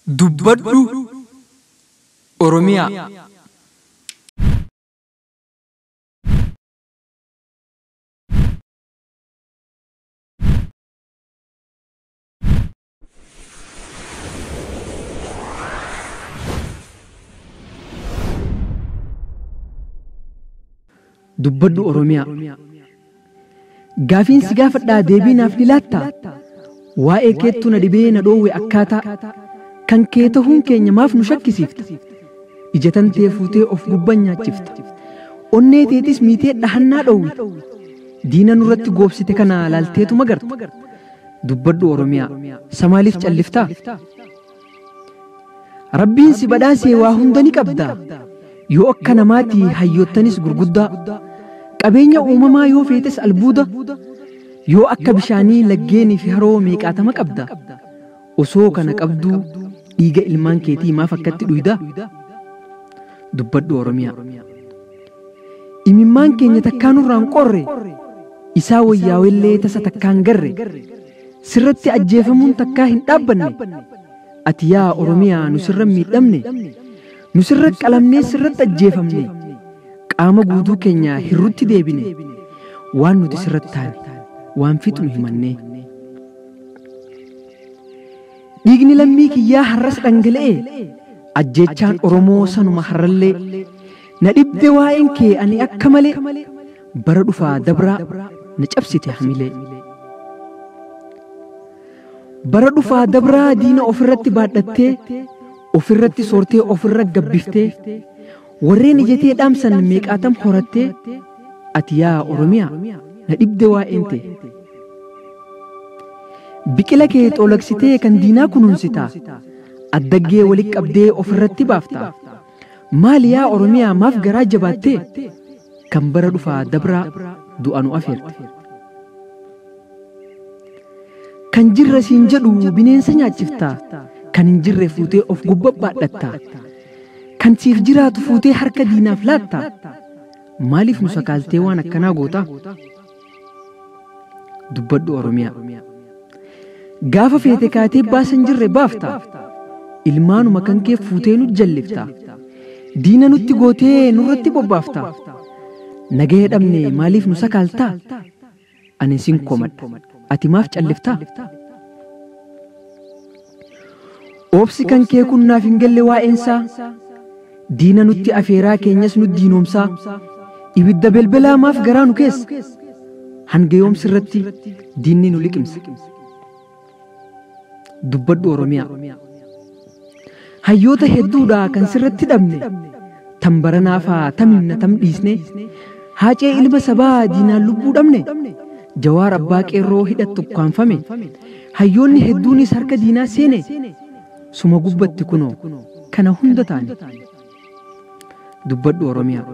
Dubbadhu Oromiyaa. Dubbadhu Oromiyaa. Gaafiin si gaafadhaa deebii naaf ni laattaa? Waa'ee keettu na dhibee na dhoowwe akkaataa. Kan kee tahuun keenya maaf nu shakkisiifta? Ija tantee fuutee of gubban nyaachifta. Onnee teetis miitee dhahannaa dhoowwita. Diina nurratti goobsite kana laalteetu magarta. Dubbadhu Oromiyaa. Samaaliif calliftaa? Rabbiin si badhaasee waa hunda ni qabdaa. Yoo akka namaatii hayyoottanis gurguddaa. Qabeenya uumamaa yoo feetes albuuda. Yoo akka bishaanii laggeenii fi haroo meeqaatama qabda. Osoo kana qabduu dhiiga ilmaan keetii maaf akkatti dhuydaa? Dubbadhu Oromiyaa. Imimmaan keenya takkaa nurraan qorre, isaa wayyaawellee tasa takkaan garre, sirratti ajjeefamuun takkaa hin dhaabbanne. Ati yaa Oromiyaa nu sirra miidhamne, nu sirra qalamnee sirratti ajjeefamne, qaama guutuu keenya hirrutti deebine, waan nuti sirratti taane, waan fixnu himannee. Dhiigni lammii kiyyaa har'as dhangala'e, ajjeechaan Oromoo sanuma har'allee. Na dhibde waa'een kee ani akka malee, bara dhufaa dabraa na cabsite hamilee. Bara dhufaa dabraa diina ofirratti baadhattee, ofirratti soortee ofirra gabbiftee, warreen ijatee dhaamsan meeqaatam horattee, ati yaa Oromiyaa na dhibde waa'een tee. Biqila kee xoolagsitee kan diinaa kunuunsitaa, addaggee walitti qabdee ofirratti baaftaa. Maali yaa Oromiyaa maaf garaa jabaattee, kan bara dhufaa dabraa du'a nu afeerte. Kan jirra siin jedhu bineensa nyaachiftaa, kan hin jirre fuutee of gubbabbaadhattaa, kan siif jiraatu fuutee harka diinaaf laattaa. Maaliif nu sakaaltee waan akkanaa gootaa? Dubbadhu Oromiyaa. Gaafa feete kaatee baasan jirre baaftaa, ilmaanuma kan kee fuutee nu jalliftaa, diina nutti gootee nurratti bobbaaftaa. Nagaya dhabne maaliif nu sakaaltaa? Ani sin komadha, ati maaf calliftaa? Obsi kan kee kun naaf hin galle waa'eensaa, diina nutti afeeraa keenyas nu diinoomsaa, ibidda belbelaa maaf garaa nu keessa, hanga yoom sirratti diinni nu liqimsa. Dubbadhu Oromiyaa. Hayyoota hedduudha kan sirratti dhabne, tan baranaafaa tamimna tam dhiisne, haacee ilma sabaa diinaan lubbuu dhabne, Jawaar abbaa qeerroo hidhattu ukkaanfame, hayyoonni hedduunis harka diinaa seene, suma gubbatti kunoo kana hunda taane. Dubbadhu Oromiyaa.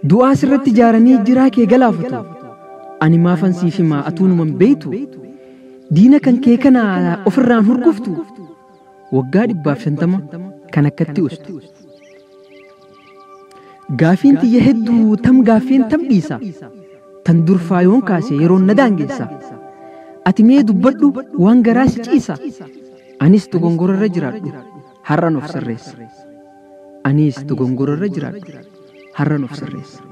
Du'aa sirratti ijaaranii jiraa kee galaafatu, ani maafan siif himaa atuunuman beeytu, diina kan kee kana ofirraan hurguftu, waggaa 150 kan akkatti ustu. Gaafiin tiyya hedduu tam gaafiin tam dhiisa, tan durfaa yoon kaase yeroon na daangeessa. Ati mee dubbadhu waan garaa si ciisa, anis dogongorarra jiraadhu har'an of sirreessa. Anis dogongorarra jiraadhu har'an of sirreessa.